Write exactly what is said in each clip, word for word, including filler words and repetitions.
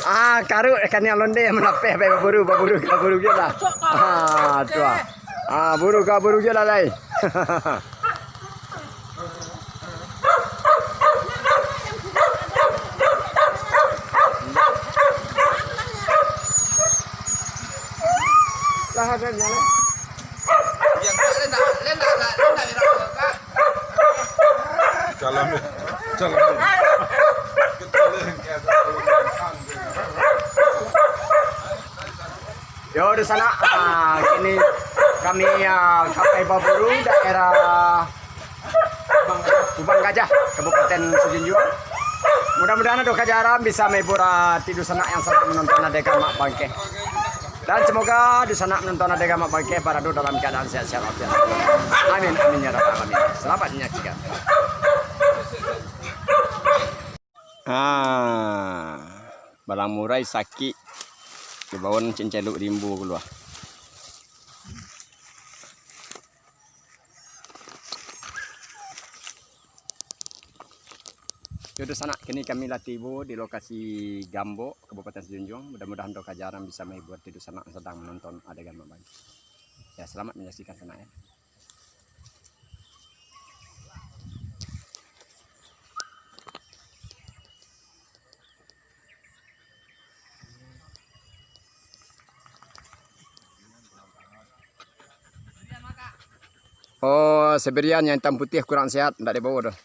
Ah, karuik kaniang londeh malapeh, pai baburu, baburu ka buru juo lah. Ah, tu ah. Ah, buru ka buru juo lah, lai. Lah, ada nyala. Calon, calon. Yo, dunsanak, ah, kini kami, ah, ka pai baburu daerah Kubang Gajah, Kabupaten Sijunjuang. Mudah-mudahan ado kajaran bisa mahibur ati dunsanak yang sadang manonton Ade Gamak Bangkeh. Dan semoga dunsanak manonton Ade Gamak Bangkeh barado dalam keadaan sehat-sehat walafiat. Amin, amin, ya rabbal alamin. Selamat menyaksikan. Ah, balang murai sakik. Kibauan cincai luak rimbo kalua. Yo, dunsanak, kini kami lah tibo di lokasi Gambok, Kabupaten Sijunjuang. Mudah-mudahan ado kajaran bisa mahibur ati dunsanak yang sadang manonton Ade Gamak Bangkeh. Ya, selamat menyaksikan, sanak, ya. Oh, Siberian yang hitam putih kurang sehat, ndak dibawa doh.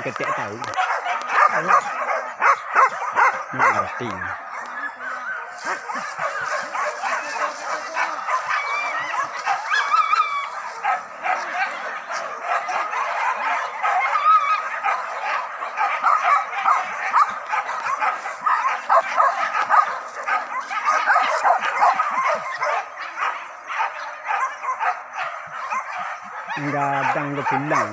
Ketek tahu. Ngerti. Gadang tu pulang.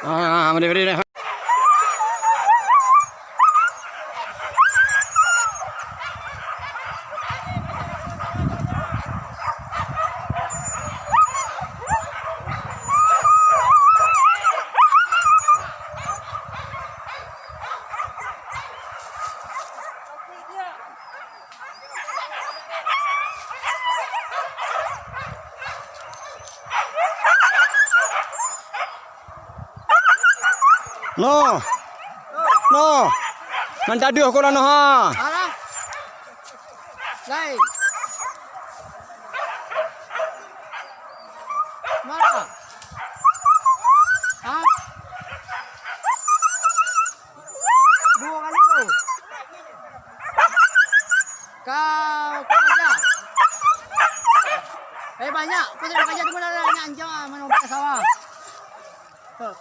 Ah, mari, mari, mari. No. No. Nan taduah ko lah, no, ha. Alah. Lai. Duo kali tu. Ka, ka gajah. Eh, banyak. Kau tengok gajah tu mana, banyak anjing, ah, main lompat ke sawah. Tuh.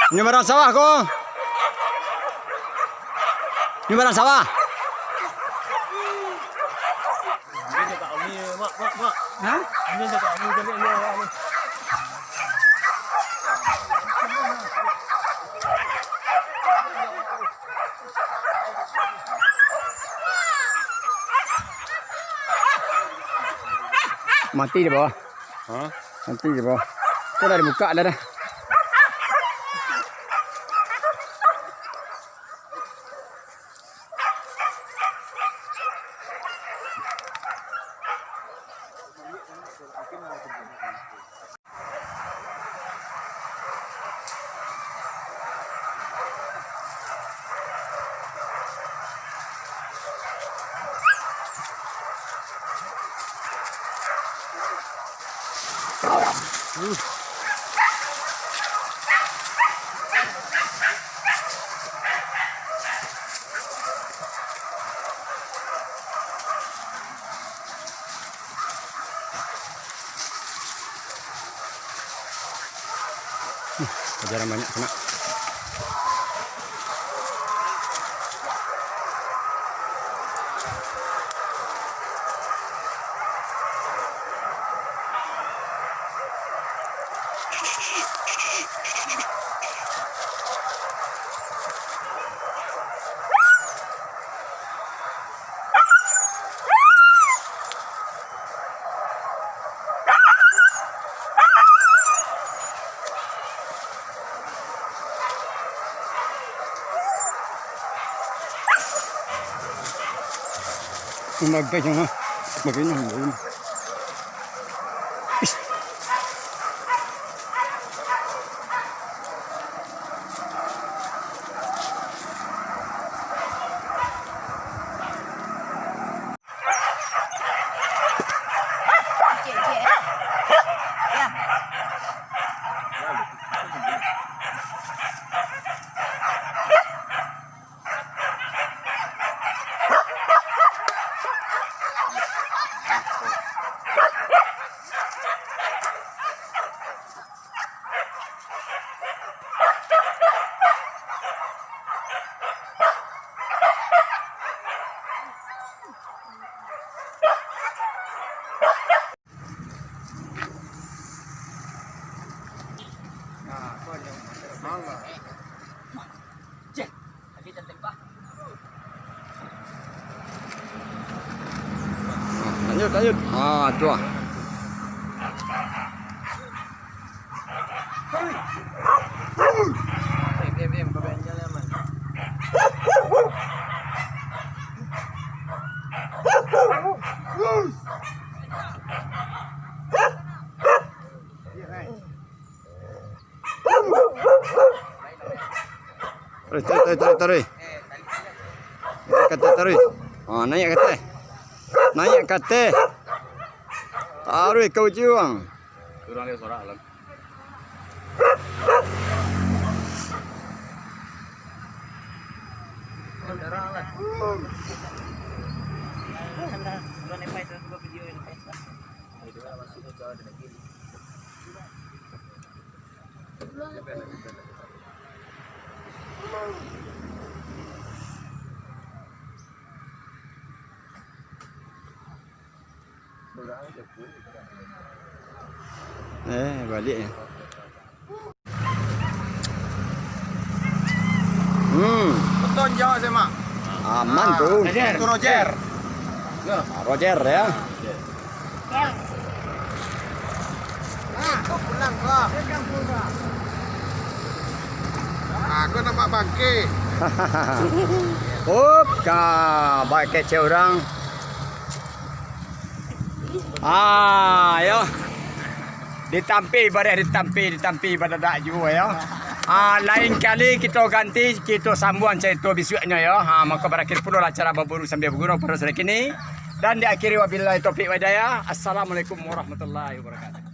Nyo barang sawah ko. Nyo barang sawah. Hah? Mati di bawah. Hah? Mati di bawah. Kau dah dibuka dah, dah. Jarang banyak kena. Bagai nyo, bagai nyo. Lanjut, lanjut. Ah, tu ah. Tarik, tarik, tarik, tarik, tarik. Naik ka ateh, tarik. Ah, naik ka ateh. Naik ka ateh. Tarik ka ujuang. Kurang dia sorak, Alan. Eh, balik ya. Hmm. Beton jawab saya, Mak. Aman tu. Roger. Itu Roger. Roger ya. Roger. Aku nampak bangke. Op, ka, baik kecek urang. Ah, yo. Ditampi bareh, ditampi, ditampi badadak juo, yo. Ah, lain kali kito ganti, kito sambuang carito bisuaknyo, yo. Ha, mako barakhir pulolah acara Baburu Sambia Bagurau pado sore kini. Dan diakhiri wabillahi taufik wal hidayah. Assalamualaikum warahmatullahi wabarakatuh.